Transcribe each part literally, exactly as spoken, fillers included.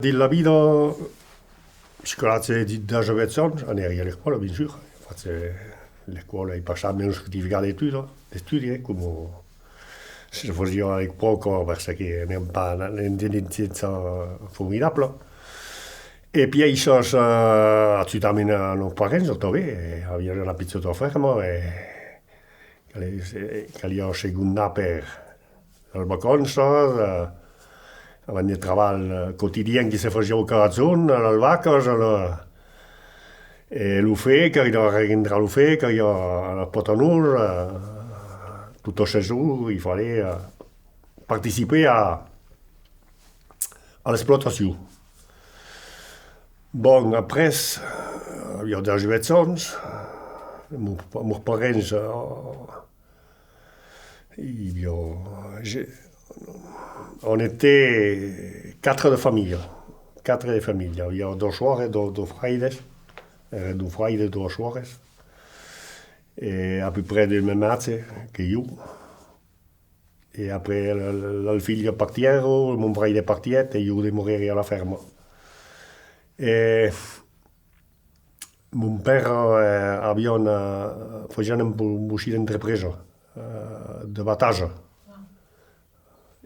Dins la vida, escolatge de, de joves jorns, anèri a l'escòla, bien sûr. Fach, eh, l'escòla e passar mon certificat d'estudi, d'estudi, eh, coma se fasiá a l'epòca, perque n'èm pas una intelligéncia formidabla. E pièissas, eh, ajudament a nos parents, tanben, eh, avián una pichòta fèrma, e caliá, eh, caliá segondar per las vacanças, eh, avèm de trabalh, eh, quotidian que se fasiá cada jorn, a las vacas, a la, e lo fen, caliá regindar lo fen, caliá a las pòtas nòvas, eh, tota sason, il fallait, eh, participar a, a l'explotacion. Bon, après, eh, aviá dètz-e-uèch ans, mos, mos parents, eh, i aviá, je, on était quatre de familha, quatre de familha. Aviá dos sòrres, dos, dos fraires, èra dos fraires, doas sòrres, e à peu près del mème atge que ieu. E après, la, la, las filhas partièron, mon fraire partièt, e ieu demorèri a la fèrma. E mon père, eh, aviá una, fasiá un bo-, bocin d'entrepresa, eh, de batatge.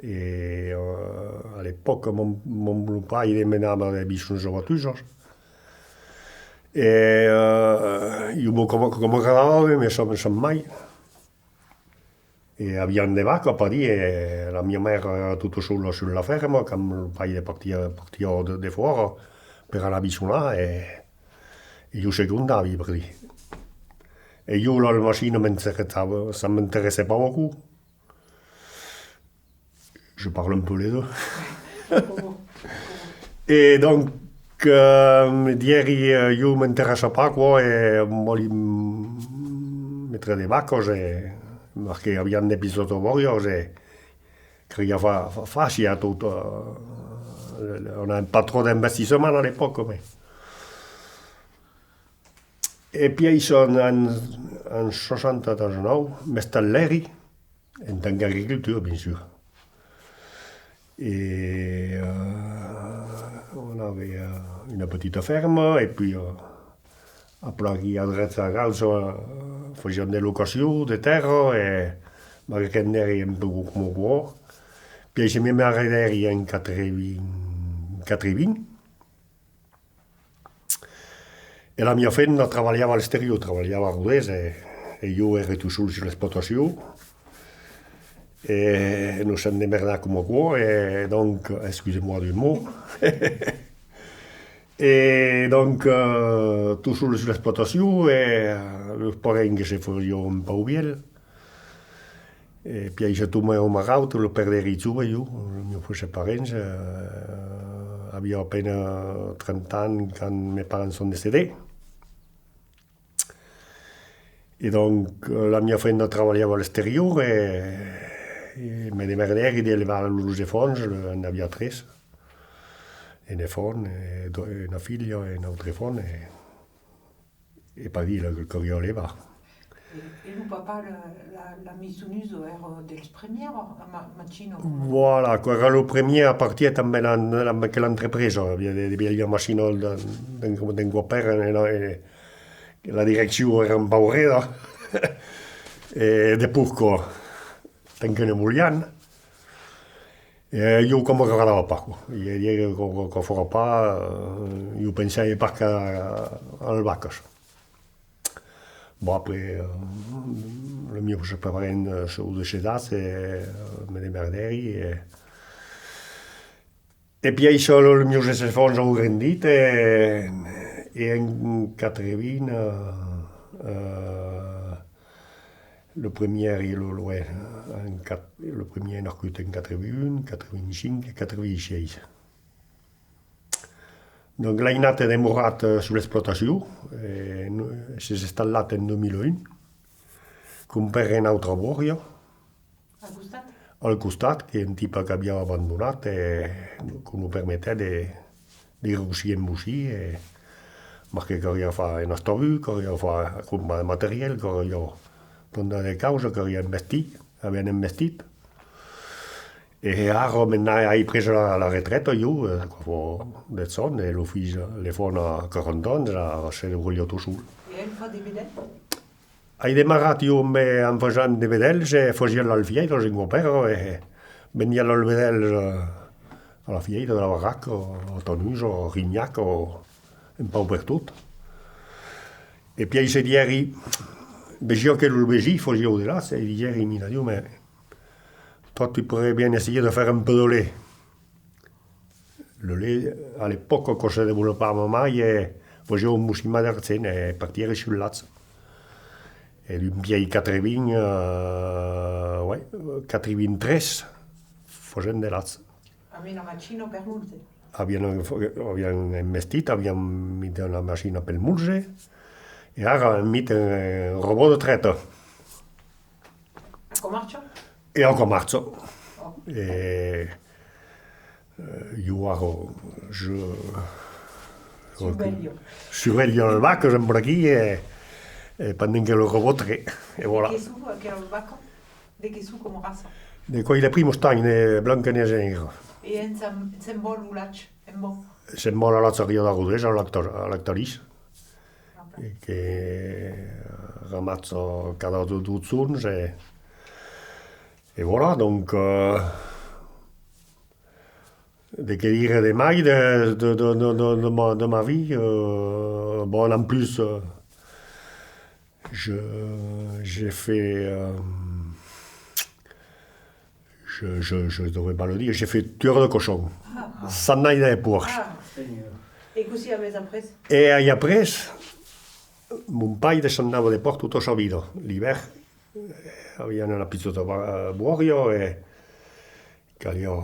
E, eh, a l'epòca, mon, mon paire menava de bichons abatusas. E, eh, ieu, coma, coma agradava, me sap, me sap mai. E aviam de vacas, per dire, e la mia maire èra tota sola sus la fèrma, quand lo paire partiá, partiá de, de fòra per anar bichonar, e, e ieu segondavi, per dire. E ieu, la, la machina m'interessava, ça m'intéressait pas beaucoup. Je parle un peu les deux. E donc, eh, me dièri, eh, ieu m'interessa pas, quoi, e vòli m-, metre de vacas, e, perque aviam de pichòtas bòrias, e caliá fa-, fa-, fasiá tot, eh, on a pas tròp d'investissement a l'epòca, mais. E pièissas en, en, en seissanta-nòu, m'installèri en tant qu'agricultor, bien sûr. E, eh, on avait, eh, una petita fèrma, e puis, eh, a plan aquí, a drecha, a gaucha, eh, fasiam de locacion de tèrra, e m'arrependèri un pauc coma aquò. Pièissas me maridèri en quatre-vints, quatre-vints. E la mia femna trabalhava a l'exterior, trabalhava a Rodés, e, e ieu ère tot sol sus l'explotacion. E nos sèm demerdats coma aquò, e donc, excusez-moi du mot. E donc, eh, tot sol sus l'explotacion, e, eh, los parents que se fasián un pauc vièlhs. E pièissas tombèron malauts, los perdèri jove, ieu, los mieus pròches parents, eh, aviá a pena trenta ans quand mes parents son decedés. E donc, la mia femna trabalhava a l'exterior e, e me demerdèri d'elevar los enfants, n'aviá tres, un enfant, e do-, una filha e un autre enfant, e e pas dire que caliá levar. E, e lo papà, la, la, la maisonneuse, èra dels premièrs, a Ma-, Machina? Voilà, qu'èra lo premièr a partir tanben en, en aquela entrepresa, aviá de, de vièlhas machinas de, de, de, de grand-père, e la, e la direccion èra un pauc reda, e de pòrcas, tant que ne volián. E ieu, aquò m'agradava pas, aquò. E, e, aquò, aquò, aquò fèra pas, eh, ieu pensèri pas qu'a, a las vacas. Bon, après, eh, los mieus parents, eh, son decedats, e, eh, me demerdèri, e, e pièissas los, los mieus enfants an grandit, e, e en quatre-vints, eh, eh, lo premièr, lo, lo, eh, en quat-, lo premièr nascut en quatre-vints-un, quatre-vints-cinc e quatre-vints-sièis. Donc, l'ainat es demorat, eh, sus l'explotacion, e no-, s'es installat en dos mila un, compèr una autra bòria. Al costat? Al costat, qu'es un tipe qu'aviá abandonat, e que nos permetèt de, de grossir un bocin, e, mas que caliá far un estabut, caliá far, crompar de materièl, caliá prendre de causas, caliá investir, aviam investit. E ara, maintenant, ai pres la, la retreta, jo, eh, aquò fa dètz ans, e lo filh, l'enfant a quaranta ans, ara se debrolha tot sol. E el fa de vedèl? Ai demarrat, jo, amb, en fasent de vedèls, e fasiá las fièiras en Guapèra, e vendiá las vedèls, eh, a la fièira de la Barraca, a Tanusa, a Rinhac, o un pauc pertot. E pièi se dièri, vesiá que los vesins fasián de lach, e dièri, mira, Diu, mès toi, tu pourrais bien essayer de faire un peu de lait. Lo lait, a l'epòca, aquò se desvolopava mai, e fasiá un bocin mai d'argent, e partièri sul lach. E dempuèi quatre-vingts, eh, ouais, quatre-vingt-tres, fasèm de lach. Avián una machina per molze? Avián, avián investit, avián mit una machina pel molze, e ara an mit un robòt de treta. Aquò marcha? E aquò marcha. Oh. E, eh, jo ara, je, survelha, survelha las vacas, sempre aquí, e, e pendent que lo robòt tre-, e voilà. De que son aquelas vacas? De que son coma raça? De quò es la Plymouth Stine, de blanca e negra. E en se'n, se'n va lo lach, en va? Se'n va a la lacharia de Rodés, a Lacta-, a Lactalis. E que ramatja cada do-, dos jorns e, e voilà, donc, euh, de que dire de mai de, de, de, de, de, de ma, de ma vie, euh, bon, en plus, euh, je, j'ai fait, euh, Je, je, je devrais pas le dire, j'ai fait tueur de cochon. Ah. Sannaire de pòrcs. Ah. E cossí avètz aprés? E ai aprés, mon paire sannava de pòrcs tota sa vida. L'ivèrn, eh, avián una pichòta ba-, bòria e caliá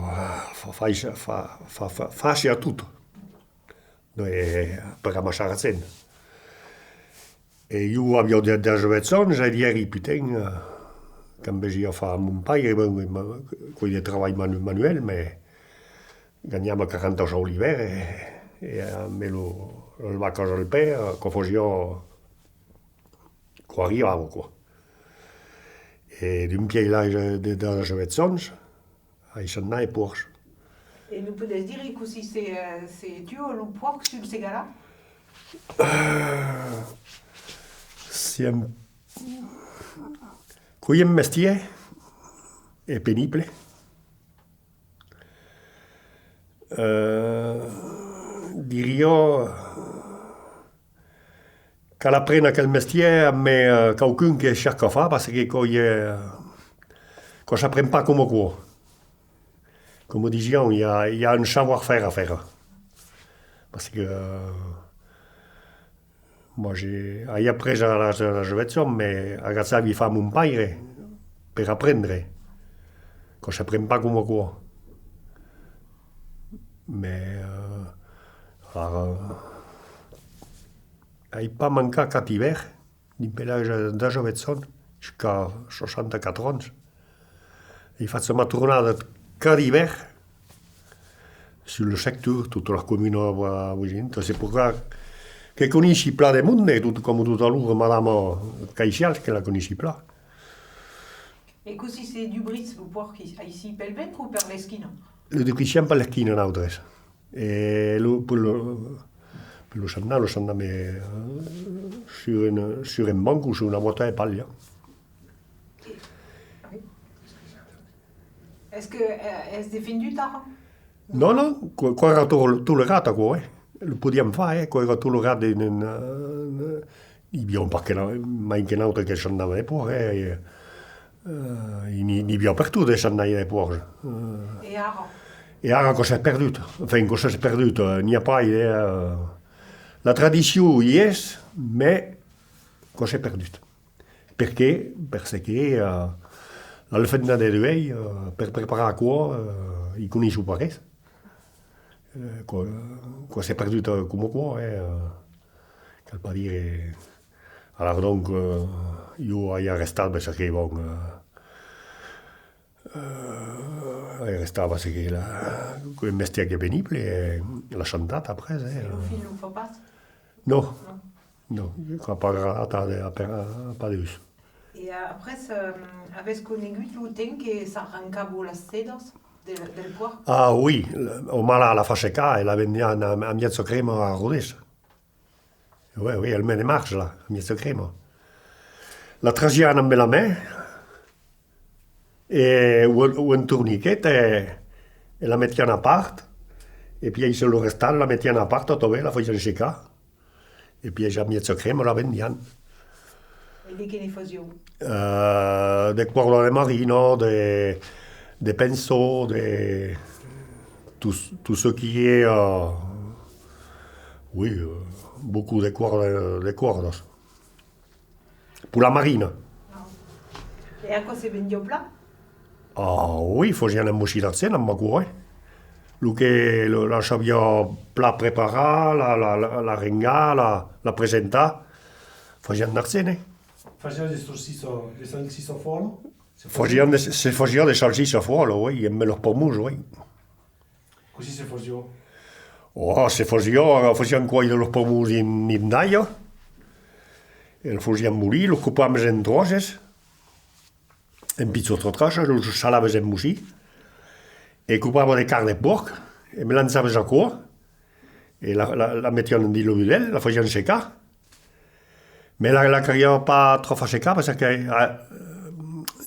fa-, fa-, fa-, fa-, fàcia a tot. De, per amassar argent. E jo aviá de, dètz-e-uèch ans, e dièri, putain, eh, quand vesiá far mon paire, ben, ma-, quò es de trabalh manu-, manuel, mès ganhava quaranta sòus l'ivèrn, e, e amb lo, las vacas al pè, eh, quò fasiá, quò arribava, quò. E dempuèi l'atge de, de dètz-e-uèch ans, ai sannat de pòrcs. E nos podètz dire cossí se, eh, se tua lo pòrc sul Segalar? Eh, siam, quò es un mestièr, es penible. Eh, diriá, cal aprene aquel mestièr amb, eh, qualqu'un que cerca far, parce que quò es, eh, quò s'apren pas coma quò. Coma disián, i a, i a un savoir-faire a faire. Parce que, eh, moi, j'ai, ai aprés a l'atge de dètz-e-uèch ans, mès agachavi far mon paire per aprendre. Quò s'apren pas coma quò. Mès, eh, ara, ai pas mancat cap ivèrn, dempuèi l'atge de dètz-e-uèch ans jusqu'a seissanta-quatre ans. Ai fach ma tornada cada ivèrn sul sector, totas las comunas vo-, vosinentas. C'est pourquoi que coneissi plan de monde, tot coma tot a l'ora madama Caicials, que la coneissi plan. E cossí se dubrís lo pòrc aicí, pel ventre o per l'esquina? Lo dubrissiam per l'esquina, nautres. E lo, per lo, per lo sannar, lo sannam, eh, sur un, sur un banc o sur una bòta de palha. Es que, eh, es defendut ara? Non, non, quò, quò èra to-, tolerat, aquò, eh. Lo podiam far, eh, quò èra tolerat en, en, eh, i aviá pas que na-, mai que nautres que sannava de pòrcs, eh, e, eh, i n'i, n'i aviá pertot de sannaire de pòrcs, eh. E ara? E ara quò s'es perdut, enfin, quò s'es perdut, eh, n'i a pas, eh, la tradicion i es, mès quò s'es perdut. Perqué? Parce que, eh, las femnas de duèi, eh, per preparar aquò, eh, i coneisson pas res. Eh, quò, quò s'es perdut, eh, coma quò, eh, eh, cal pas dire. Alara, donc, eh, jo ai arrestat, parce que, bon, eh, eh, ai arrestat parce que la, quò es un mestièr qu'es penible, eh, la santat après, eh. E lo filh lo fa pas? Non. Non. Non, quò a pas agradat a, a, a pas d'uns. E après, eh, avètz conegut lo temps que s'arrancava las sedas? Del, del pòrc? Ah, oui, o mai la, la fa secar e la vendián a, a mièja crema a Rodés. Oui, oui, al mes de març, la, a mièja crema. La trasián amb la man, e o, o en torniquet, e, e la metián a part, e pièi se lo restant la metián a part, tanben la fasián secar. E pièi a mièja crema la vendián. E de qué ne fasián? Eh, de còrda de marina, de, de penso, de tout, tout ce qui est, euh, oui, euh, beaucoup de còrda, de còrdas. Pour la marina. Ah. E aquò se vendiá plan? Ah, oui, fasián un bocin d'argent amb aquò, eh. Lo que lo, la sabiá plan preparar, la, la, la, la rengar, la, la presentar, fasián d'argent, eh. Fasián de salsissa, de salsissa fòla? Se fasián de, se fasiá de salsissa fòla, oui, amb los pomons, oui. Cossí se fasiá? Oh, se fasiá, fasián còire los pomons dins, dins d'aiga, e los fasián bolir, los copàvem en tròces, en pichòtas tròces, los salaves en bocin, e copàvem de carn de pòrc, e melançàvem aquò, e la, la, la metián dins lo budèl, la fasián secar. Mès la, la caliá pas tròp far secar, parce que, eh,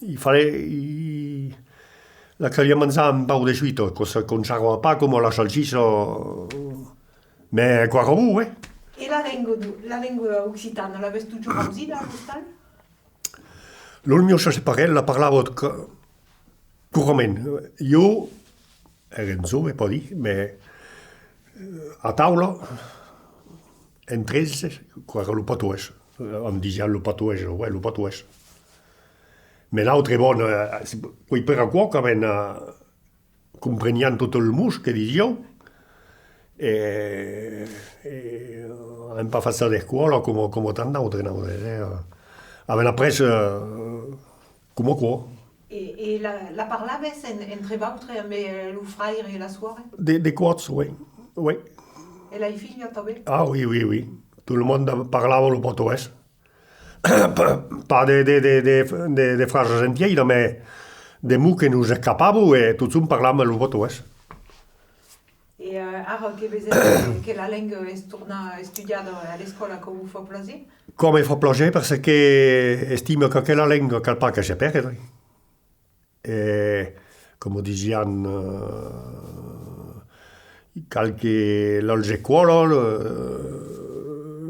il fallait, i, la caliá manjar un pauc de suita, que se consèrva pas coma la salsissa, mès aquò èra bon, eh. E la lenga, la lenga occitana, l'avètz totjorn ausida a l'ostal? Lo mieu sens parelh la parlava co-, corrament. Ieu, èrem jove, pòdi, mès, eh, a taula, entre elses, qu'èra lo patoès. Òm disiá lo patoès, ouais, lo patoès. Mès l'autre, bon, eh, quò's per aquò qu'avèm, eh, comprenián totes los mots que disián, e, e avèm pas fach ça d'escòla coma, coma tant d'autres, nautres, eh. Avèm aprés, eh, coma aquò. E, e la, la parlàvetz en, entre vautres, ambe, eh, lo fraire e la sòrre? De, de còps, oui, oui. E las filhas tanben? Ah, oui, oui, oui. Tot lo monde parlava lo patoès. Pas de, de, de, de, de, de frasas entièiras, mès de mots que nos escapavan e totjorn parlàvem lo patoès. E, eh, ara que vesètz que, que la lenga es tornada estudiada a l'escòla, aquò vos fa plaser? Aquò me fa plaser, parce que estime qu'aquela lenga cal pas que se pèrde. E, coma disián, eh, cal que las escòlas, eh,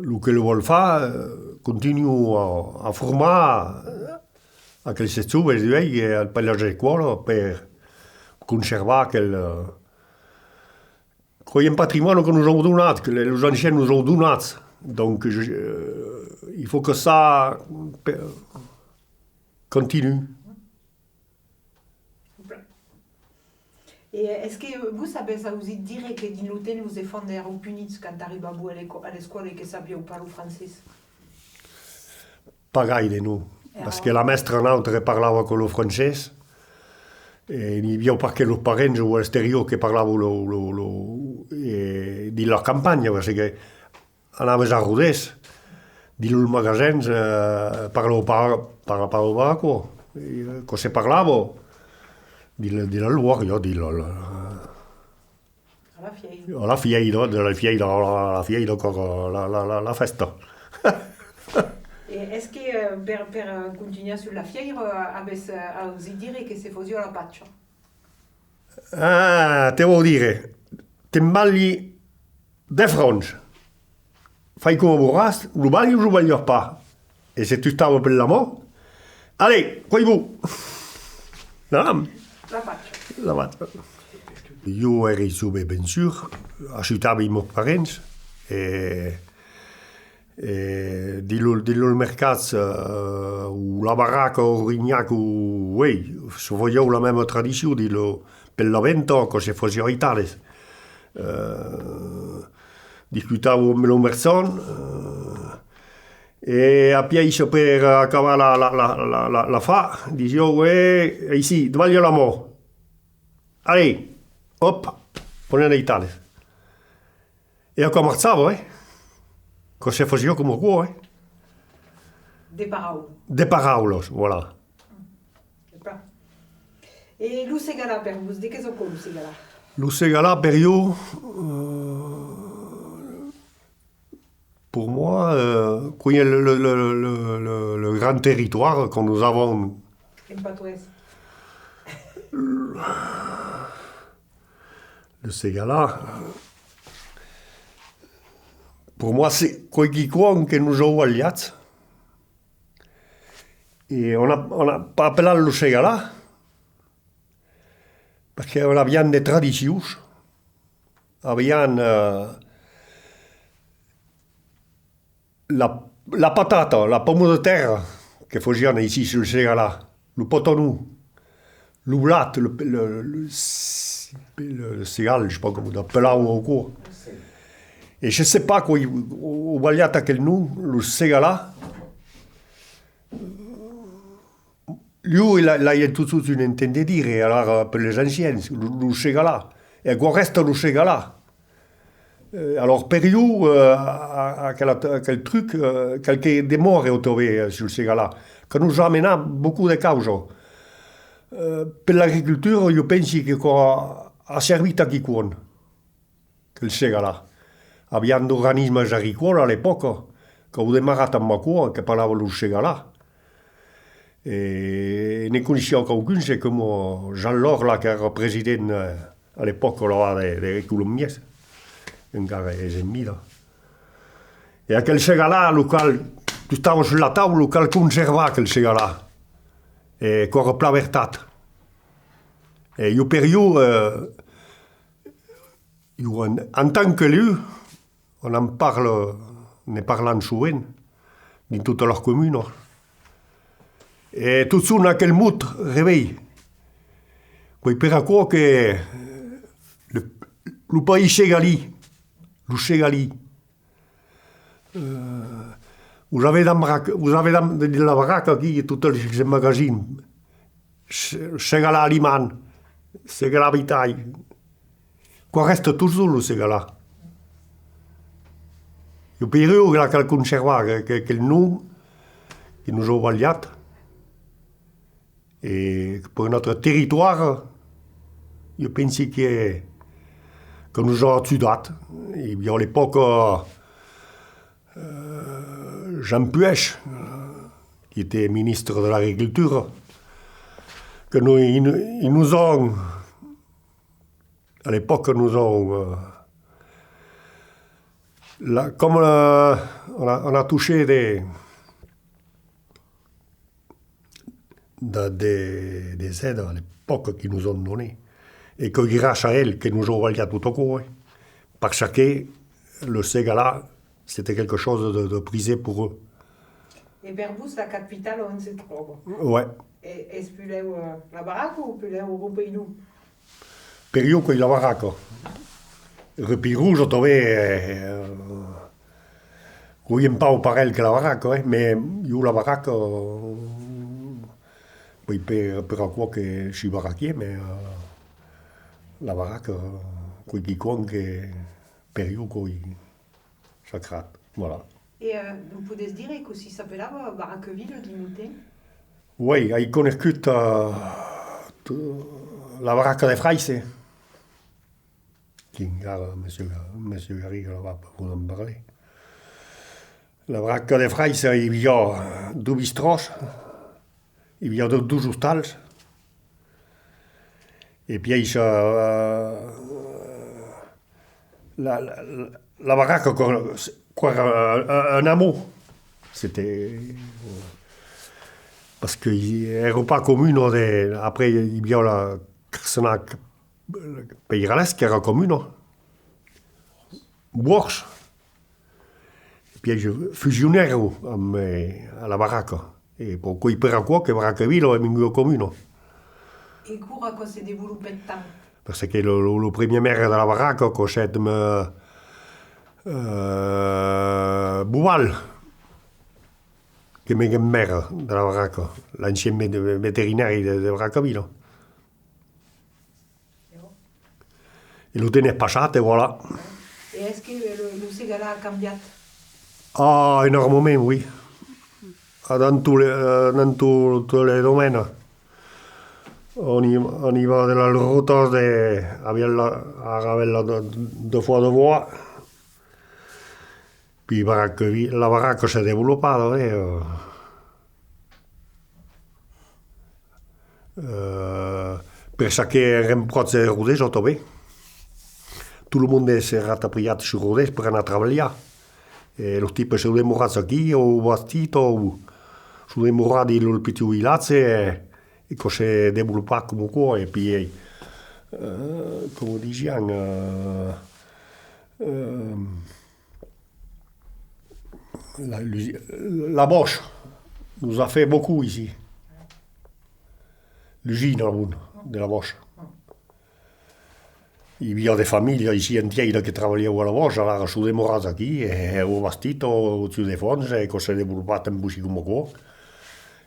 lo que lo vòl far, eh, continuan a, a formar aqueles joves d'uèi, eh, per las escòlas, per conservar aquel, eh, aquò's un patrimòni que nos an donat, que le-, los ancians nos an donat. Donc, je, eh, il faut que ça pe-, continue. E es que vos avètz ausit dire que dins lo temps los enfants èran punits quand arribavan a l'escò-, a l'escòla e que sabián pas lo francés? Pas gaire, non. Parce que la mèstra, nautres, parlava que lo francés, e n'i aviá pas que los parents o a l'exterior que parlavan lo, lo, lo, e dins la campanha, parce que anaves a Rodés, dins los magasins, eh, parlava pas, parla pas aquò. E, eh, que se parlava dins la, dins la lòria, dins la, la, a la fièira. A la fièira, de la fièira, a la, a la fièira, aquò, la, la, la, la fèsta. E es que, eh, per, per, eh, continuar sus la fièira, eh, avètz, eh, ausit dire que se fasiá la pacha? Ah, te vau dire, te'n balhi dètz francs. Fai coma voràs, lo balhas o lo balhas pas. E se tu estaves per la man, allez, qu'es bon. Anam. La pacha. La pacha. Ieu èri jove, ben sûr, ajutavi mos parents, e E dins lo, dins los mercats, eh, o la barraca o Rinhac, o, uèi, se fasiá la mèma tradicion, dins lo, per la venta, que se fasiá aitalas. Eh, discutavan amb lo marchand, eh, e apièi, per acabar la, la, la, la, la, l'afar, disián: «E, aicí, davalha la man. Allez, hòp, ponèm aitalas.» E aquò marchava, eh? Que se fasiá coma aquò, eh? De paraulas. De paraulas, voilà. E plan. E lo Segalar, per vos, de qu'es aquò, lo Segalar? Lo Segalar, per ieu, euh, pour moi, euh, qu'es le, le, le, le, le, le grand territoire que nous avons. En patoès. Le Segalar, pour moi, c'est quicòm que nos a balhat. E on a, on a pas apelat lo Segalar, perque avián de tradicions, avián, eh, la, la patata, la poma de tèrra que fasián aicí sul Segalar, lo patanon, lo blat, le, le, le, le, le segal, je sais pas comment on appelle au cours. E je sais pas qué, o, o balhat aquel nom, lo Segalar. Ieu, la, l'ai entendut un entendre dire, alara, per les ancians, lo, lo Segalar. E aquò rèsta lo Segalar. Eh, alors, per ieu, eh, a, a, aquel, aquel truc, eh, cal que demòre atanben, eh, sul Segalar, que nos a amenat beaucoup de causas. Eh, per l'agricultura, ieu pensi que aquò a, a servit a quicòm. Quel Segalar. Avián d'organismes agricòlas a l'epòca, qu'an demarat amb aquò, que parlavan lo Segalar. E ne coneissiá qualqu'un, c'est comme Jean Laure, là, qu'èra president, eh, a l'epòca, là, de, de Colombiers. Encara es en vida. E aquel Segalar, lo cal, tu estavas sus la taula, lo cal conservar, aquel Segalar. E aquò èra plan vertat. E ieu per ieu, eh, Ieu, en, en tant qu'elu, on en parla, ne parlam sovent, dins totas las comunas. E totjorn aquel mot reven. Qu'es per aquò que le, lo país segalin, lo segalin, Eh, vous avez d'ambrac-, vous avez d'am-, de, de la baraca aquí, totes les magazines. Se-, Segalar Aliment, Segalar Vitaille. Quò rèsta totjorn lo Segalar. Ieu per ieu que la cal conservar, que, que, quel nom que nos a balhat. E per nòstre territoire, ieu pensi que, que nos a ajudat. E i aviá a l'epòca, eh, Jean Puech, qui était ministre de l'Agriculture, que nos, ils, ils nous ont, à l'époque, nous ont, euh, la, comme, euh, on a, on a touché des, de, de, des aides à l'époque qu'ils nous ont donné, e que grâce à elles que nos a balhat tot aquò, eh, parce que le Segalar, c'était quelque chose de, de prisé pour eux. E per vos, la capitala, ont se tròba? Ouais. E, es puslèu, eh, la baraca o puslèu Riupeirós? Per ieu, qu'es la baraca. Riupeirós, atanben, eh, qu'es un pauc parelh que la baraca, eh, mès ieu la baraca, eh, puslèu per, per aquò que soi baraquièr, mès, eh, la baraca, qu'es quicòm que per ieu, qu'es sacrat, voilà. E, eh, nos podètz dire cossí s'apelava Barracavila dins lo temps? Oui, ai conegut, eh, t-, la baraca de Fraisse, qu'encara, monsieur, monsieur Garriga la va vos en parlar. La baraca de Fraisse, i aviá dos bistròs, i aviá do-, dos ostals, e pièi, eh, la, la, la, la baraca, qu'èra, qu'èra, eh, un hameau, c'était, parce que i, èra pas comuna de, après, i aviá la Carcenac Peiralés, qu'èra comuna, Bourg, e pièi fusionèron amb, eh, a la baraca. E puslèu qu'es per aquò que Barracavila es venguda comuna. E quora aquò se desvolopèt tant? Parce que lo, lo, lo premier maire de la baraca, qu'es, eh, eh, Boval, que venguèt maire de la baraca, l'ancien ve-, veterinari de, de Barracavila. E lo temps es passat, e voilà. E es que lo, lo Segalar a cambiat? Ah, enormament, oui. Ah, dans tous les, euh, dans tous, tous les domaines. Au ni-, au nivèu de las rotas, de, aviam la, ara aviam la de, de fois de bois. Pi barraca, la barraca s'es desvolopada, eh. Eh, per çò qu'èram pròche de Rodés, tanben. Tot lo monde s'es ratapriat sus Rodés per anar trabalhar. E los tipes son demorats aquí, au bastit, au, son demorats dins lo pichon vilatge, e, e aquò s'es desvolopat coma aquò, e pi, eh, eh, coma disián, eh, eh, la, l'usi-, la Bosch nous a fait beaucoup ici. L'usina, bon, de la Bosch. I aviá de familhas aicí entièras que trabalhavan a la Bosch, alara son demorats aquí, e, e au bastit, au, au Tiu de Fons, e aquò s'es desvolopat un bocin coma aquò.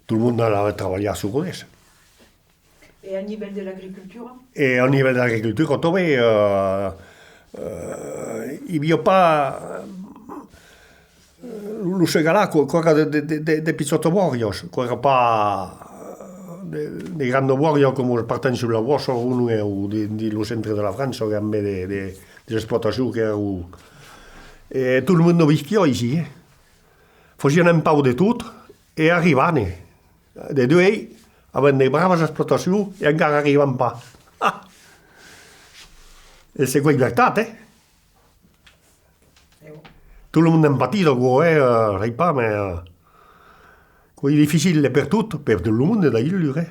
Tot lo monde anava trabalhar sus Rodés. E a nivèl de l'agricultura? E a nivèl de l'agricultura, tanben, eh, eh, i aviá pas, eh, lo segalar, aquò, aquò èra de, de, de, de, de pichòtas bòrias, aquò èra pas, eh, de, de grandas bòrias coma partent sus la Bosch o non, eh, o de, de lo centre de la França, o ambe de, de, de explotacions que èran, e tot lo monde visquiá aicí, eh. Fasián un pauc de tot e arribavan, eh. De duèi, avèm de bravas explotacions e encara arribam pas. Ah! E se qu'es vertat, eh? Tot lo monde en patís, aquò, eh, eh, sai pas, mès, eh, qu'es dificil de pertot, per tot lo monde, d'ailhurs, eh.